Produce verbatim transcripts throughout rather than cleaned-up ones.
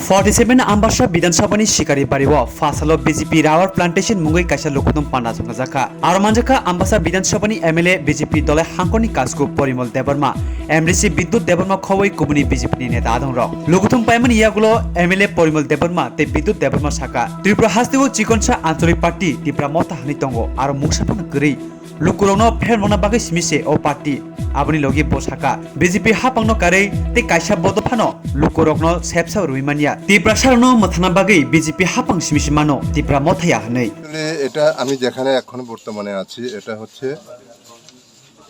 Forty seven Ambasa Bidhan Sabhani Sikari Bari o Fasalo B J P Rubber Plantation mungwi kaisa lukuthum panda chongjakkha. Aro manjakha Ambasa Bidhan Sabhani M L A B J P dole hangkorni kasku Porimol Debbarma, M D C Bidyut Debbarma khoboi kubuni B J P ni neta adongrok. Lukuthum paimani yagulo M L A Porimol Debbarma tei Bidyut Debbarma sakha, Tripura hasteo chikonsa ancholik party Tipra Motha hwnwi tongo, aro mungsa phano kwrwi. Lukurokno phermona bagwi simi se o party. Aboni logi bo sakha, B J P hapangno karwi tei kaisa bodo phano lukurokno sepsa rwui manya. Tiprasarokno mwthana bagwi B J P hapang simi se mano Tipra Mothaya hwnwi. আসলে এটা আমি যেখানে এখন বর্তমানে আছি, এটা হচ্ছে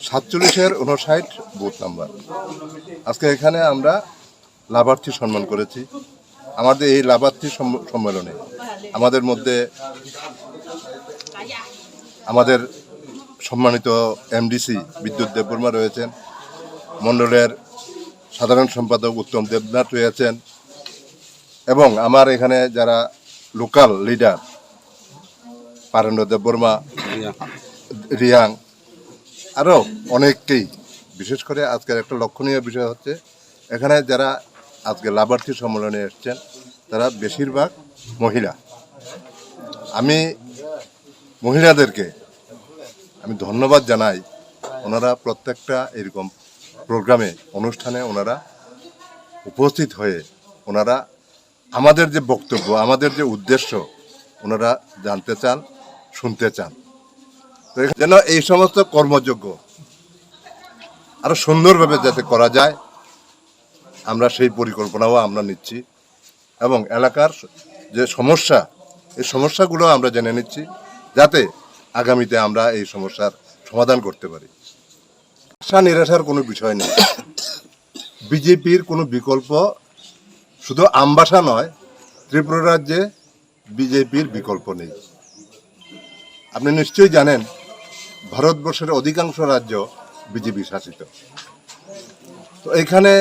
সাতচল্লিশের উনষাট বুথ নাম্বার। আজকে এখানে আমরা লাভার্থী সম্মান করেছি। আমাদের এই লাভার্থী সম্ম-, সম্মেলনে আমাদের মধ্যে আমাদের সম্মানিত এমডিসি বিদ্যুৎ দেববর্মা রয়েছেন, মণ্ডলের সাধারণ সম্পাদক উত্তম দেবনাথ রয়েছেন এবং আমার এখানে যারা লোকাল লিডার, পারেন্দ্র দেববর্মা, রিয়াং, আরও অনেকেই, বিশেষ করে আজকের একটা লক্ষণীয় বিষয় হচ্ছে এখানে যারা আজকে লাভার্থী সম্মেলনে এসছেন, তারা বেশিরভাগ মহিলা। আমি মহিলাদেরকে আমি ধন্যবাদ জানাই, ওনারা প্রত্যেকটা এরকম প্রোগ্রামে, অনুষ্ঠানে ওনারা উপস্থিত হয়ে ওনারা আমাদের যে বক্তব্য, আমাদের যে উদ্দেশ্য, ওনারা জানতে চান, শুনতে চান। তো এখানে যেন এই সমস্ত কর্মযজ্ঞ আরো সুন্দরভাবে যাতে করা যায়, আমরা সেই পরিকল্পনাও আমরা নিচ্ছি এবং এলাকার যে সমস্যা, এই সমস্যাগুলো আমরা জেনে নিচ্ছি, যাতে আগামীতে আমরা এই সমস্যার সমাধান করতে পারি। আশা নিরাশার কোনো বিষয় নেই। বিজেপির কোনো বিকল্প শুধু আমবাসা নয়, ত্রিপুরা রাজ্যে বিজেপির বিকল্প নেই। আপনি নিশ্চয়ই জানেন, ভারতবর্ষের অধিকাংশ রাজ্য বিজেপি শাসিত। তো এখানে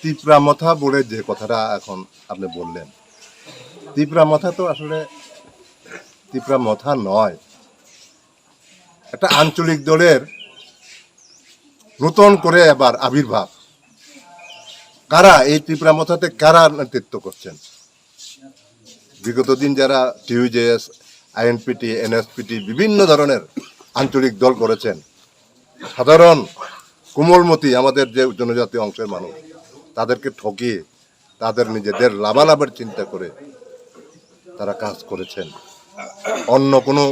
তিপ্রা মথা বলে যে কথাটা এখন আপনি বললেন, তিপ্রা মথা তো আসলে তিপ্রা মথা নয়, একটা আঞ্চলিক দলের নতুন করে আবার আবির্ভাব। কারা এই তিপ্রা মথাতে কারা নেতৃত্ব করছেন? বিগত দিন যারা টিইউজেএস, আইএনপিটি, এনএসপিটি, বিভিন্ন ধরনের আঞ্চলিক দল করেছেন, সাধারণ কোমলমতি আমাদের যে জনজাতি অংশের মানুষ, তাদেরকে ঠকিয়ে তাদের নিজেদের লাভালাভের চিন্তা করে তারা কাজ করেছেন। অন্য কোনো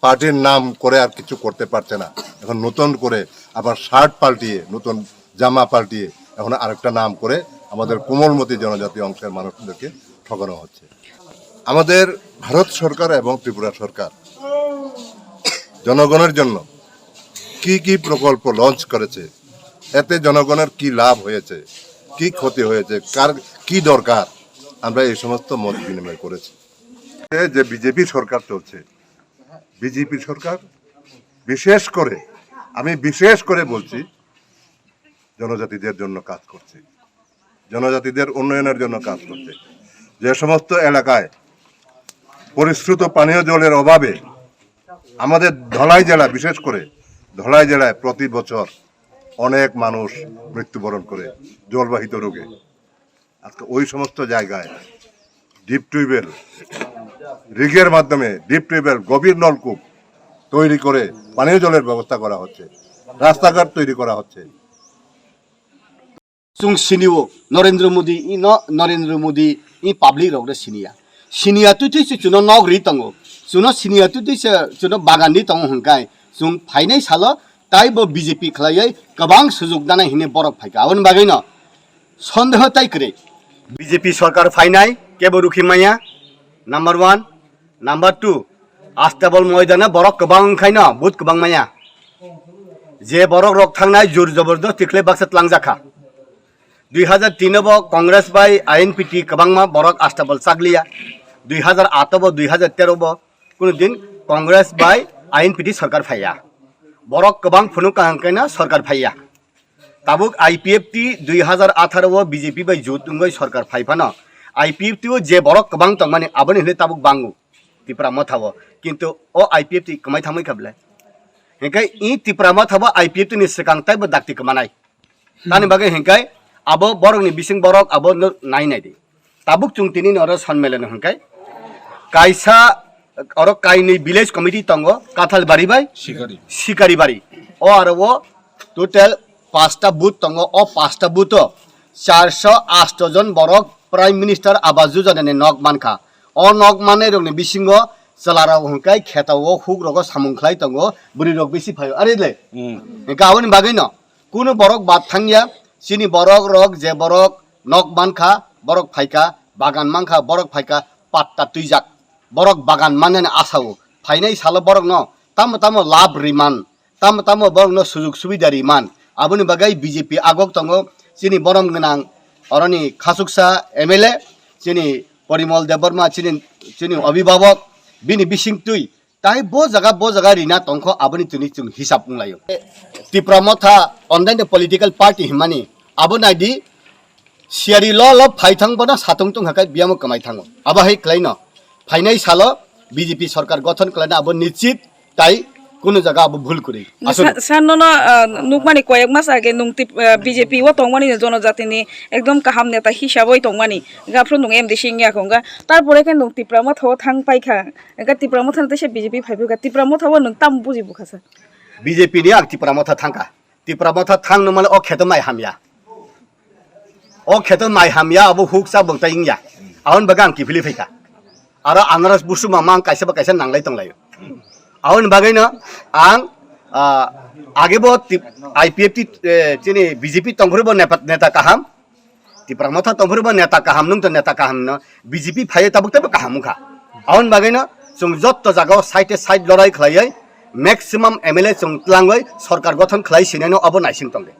পার্টির নাম করে আর কিছু করতে পারছে না। এখন নতুন করে আবার শার্ট পাল্টিয়ে, নতুন জামা পাল্টিয়ে এখন আরেকটা নাম করে আমাদের কোমলমতি জনজাতি অংশের মানুষদেরকে ঠকানো হচ্ছে। আমাদের ভারত সরকার এবং ত্রিপুরা সরকার জনগণের জন্য কি কি প্রকল্প লঞ্চ করেছে, এতে জনগণের কি লাভ হয়েছে, কি ক্ষতি হয়েছে, কার কি দরকার, আমরা এই সমস্ত মত বিনিময় করেছি। এই যে বিজেপি সরকার চলছে, বিজেপি সরকার বিশেষ করে, আমি বিশেষ করে বলছি, জনজাতিদের জন্য কাজ করছে, জনজাতিদের উন্নয়নের জন্য কাজ করছে। যে সমস্ত এলাকায় পরিশ্রুত পানীয় জলের অভাবে আমাদের ধলাই জেলা, বিশেষ করে ধলাই জেলায় প্রতি বছর অনেক মানুষ মৃত্যুবরণ করে জলবাহিত রোগে। আজকে ওই সমস্ত জায়গায় ডিপ টিউবওয়েল, রিগের মাধ্যমে ডিপ টিউবওয়েল, গভীর নলকূপ তৈরি করে পানীয় জলের ব্যবস্থা করা হচ্ছে, রাস্তাঘাট তৈরি করা হচ্ছে। Chwng sinio Narendra Modi, ino Narendra Modi, i public rok re siniya. Siniya twi twi se chuno nok ri tongo. Chuno siniya twi twi se chuno bagan ri tongo hwnkhai. Chwng phainai salo taibo B J P khlaiwi kwbang sujuk danai hwnwi borok phaikha. Aboni bagwino Sondeho tai kwrwi. B J P sorkar phainai kebo rukhi maya, number one. Number two, Astabol moidana borok kwbang wngkhaino, vote kwbang maya. Je borok rok thangnai jur jobordosti khlai baksa tlangjak kha. Dui hazar tin o bo Congress bai I N P T kwbangma borok Astabol chakliya. Dui hazar aat o bo, dui hazar tero bo, kunu din Congress bai I N P T sorkar phaiya. Borok kwbang phunuk kaham kaino sorkar phaiya. Tabuk I P F T dui hazar atharo o B J P bai jut wngwi sorkar phai phano, I P F T o je borok kwbang tongmani aboni hwnwi tabuk bango Tipra Motha o, kintu o I P F T kwmai thangwi kha ble. Hinkhe i Tipra Motha bo I P F T ni swkang taibo dakti kwmanai. Tani bagwi hinkhe Abo borokni bising borok abo no nai nai di. Tabuk chwng tini oro sonmelen hwnkhe kaisa oro kainwi village committee tongo, Kathalbari bai Sikari. Sikaribari. O aro o total pasta booth tongo, o pasta booth o charso asto jon borok Prime Minister Awas Yojana ni nok mankha. O nok manai rokni bisingo chwla rok hwnkhe kheto o huk rogo samung khlai tongo, bwrwi rok bisi phaio. Are le? Hmm. Hwnkhe aboni bagwi no kunu borok bad thangya, chini borok rok je borok nok mankha, borok phaikha, bagan mankha, borok phaikha, patta twijak. Borok bagan mannani asao. Phainai salo borokno tamo tamo lab riman, tamo tamo borokno sujuk subida riman. Aboni bagwi B J P agok tongo, chini borom gwnang oroni khasuksa M L A, chini Porimol Debbarma, chini, chini obhibhabok, bini bisingtwi tai bo jaga, bo jaga rina tongkho, aboni tini chwng hisab wnglaio. Tipra Motha ondaini political party himani, abo naidi, siyari lo lo phai thang bono satung tung hakai biyamo kwmai thango. Abo hai kwlaino phainai salo B J P sorkar gothon kwlaina abo nichit tai kunu jaga abo bhul kwrwi. Aswk. Sa-, sa nono, ah, nukmani koyek mas age nung tip-, ah, B J P o tongmani, jonojatini ekdom kaham neta hisaboi tongmani. Gaphru nung M D C wngya kho wngkha. Tarpore khe nung Tipra Motha o thang paikha. Wngkha Tipra Motha no teisa B J P phai phukha. Tipra Motha o nung tam buji bukha sa? B J P ni ang Tipra Motha thangkha. Tipra Motha thang nung male o kheto mai hamya. O kheto mai hamya, abo huk cha bwng tai wngya. Aboni bagwi ang kiphilwi phaikha. Aro anaros busuma mang kaisa ba kaisa nanglai tonglaio. Aboni bagwino ang, ah, age bo tip-, I P F T, eh, chini B J P tongphuru bo nepa-, neta kaham. Tipra Motha tongphuru bo neta kaham, nung to neta kaham no. B J P phaiyo tabuk tabuk kaham wngkha. Aboni bagwino chwng jotto jagao side side lorai khlaiwi maximum M L A chwng tlangwi sorkar gothon khlai sinai no abo naising tongdi.